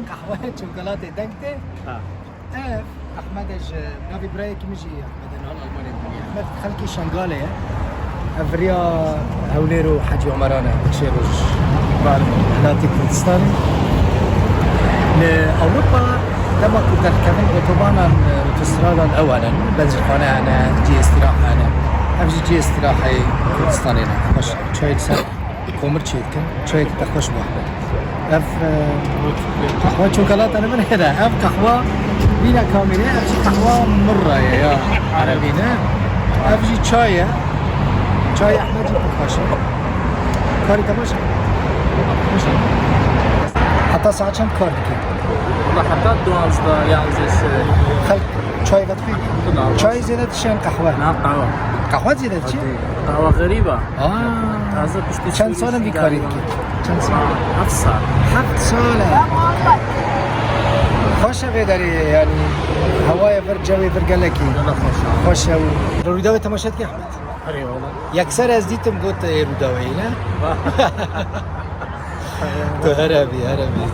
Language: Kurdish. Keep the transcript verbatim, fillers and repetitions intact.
Qehweyê çokolatê deng tê. Ha. Ev Ehmed e ji navê birayekî min jî Ehmed e, niha Almanyayê dimîne. Ehmed xelkê Şengalê ye. Ev viriya Hewlêr û Hecî Omeran e, Şêroj. Welatê Kurdistanê. Li Ewropa dema ku derdikevin otobanan, otostradan ew hene, benzînxane hene, cihê îstîraha hene. Ev jî cihê îstîrahayê Kurdistanê ne. Xweş, çayê li ser komir çêdikin. Çayekî te xweş bû Ehmed. Ev, e, qehwe çokolata li min hene. Ev qehwa bîna kamîrê, ev jî qehwa mirra ye ya. Erebî ne? Ev jî çay e. Çay Ehmed jî pir xweş e. Karî te baş e? Xweş e. Heta saet çend kar dikî? Wala heta duwazdeh, yanzdeh. Xelk çay vedixwî? Çay zêde dişen qehwe? Na, qehwe. Qehwe zêde diçe? Qehwe xerîb e. Aa. Taze piştî Çend sal in vî karî dikî? Çend sal? Heft sal. Heft sal e. Xweş e vê derê, yanî hewayê vir, cewê vir gelekî. Gelek xweş e. Xweş e û Rûdawê temaşe dikî Ehmed? Erê wala. Yekser ez dîtim got, ê, Rûdawê ne? Tu here bî, here bî.